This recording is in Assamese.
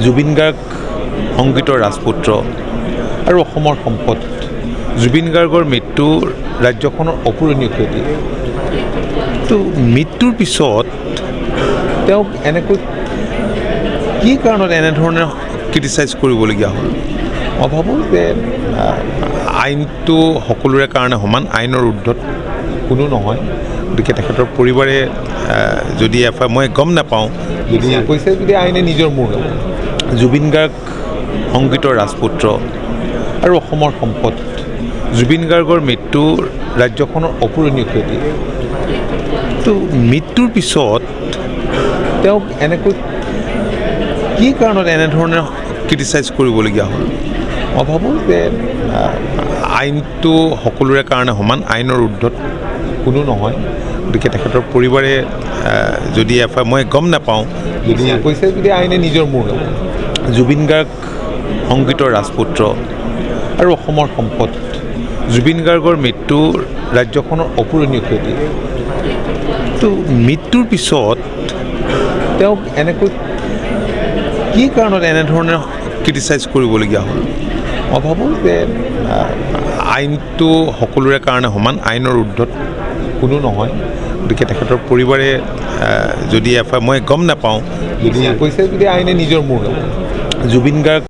জুবিন গাৰ্গ সংগীতৰ ৰাজপুত্ৰ আৰু অসমৰ সম্পদ। জুবিন গাৰ্গৰ মৃত্যু ৰাজ্যখনৰ অপূৰণীয় ক্ষতি। তো মৃত্যুৰ পিছত তেওঁক এনেকৈ কি কাৰণত এনেধৰণে ক্ৰিটিচাইজ কৰিবলগীয়া হ'ল? মই ভাবোঁ যে আইনটো সকলোৰে কাৰণে সমান, আইনৰ ঊৰ্ধত কোনো নহয়। গতিকে তেখেতৰ পৰিবাৰে যদি এফ আই, মই গম নাপাওঁ, যদি কৈছে যদি আইনে নিজৰ মূৰ ল'ব। জুবিন গাৰ্গ সংগীতৰ ৰাজপুত্ৰ আৰু অসমৰ সম্পদ। জুবিন গাৰ্গৰ মৃত্যু ৰাজ্যখনৰ অপূৰণীয় ক্ষতি। তো মৃত্যুৰ পিছত তেওঁক এনেকৈ কি কাৰণত এনেধৰণে ক্ৰিটিচাইজ কৰিবলগীয়া হ'ল? মই ভাবোঁ যে আইনটো সকলোৰে কাৰণে সমান, আইনৰ ঊৰ্ধত কোনো নহয়। গতিকে তেখেতৰ পৰিবাৰে যদি এফ আই, মই গম নাপাওঁ, যদি কৈছে যদি আইনে নিজৰ মূৰ ল'ব। জুবিন গাৰ্গ সংগীতৰ ৰাজপুত্ৰ আৰু অসমৰ সম্পদ। জুবিন গাৰ্গৰ মৃত্যু ৰাজ্যখনৰ অপূৰণীয় ক্ষতি। তো মৃত্যুৰ পিছত তেওঁক এনেকৈ কি কাৰণত এনেধৰণে ক্ৰিটিচাইজ কৰিবলগীয়া হ'ল? মই ভাবোঁ যে আইনটো সকলোৰে কাৰণে সমান, আইনৰ ঊৰ্ধত কোনো নহয়। গতিকে তেখেতৰ পৰিবাৰে যদি এফ আই, মই গম নাপাওঁ, যদি কৈছে যদি আইনে নিজৰ মূৰ ল'ব। জুবিন গাৰ্গ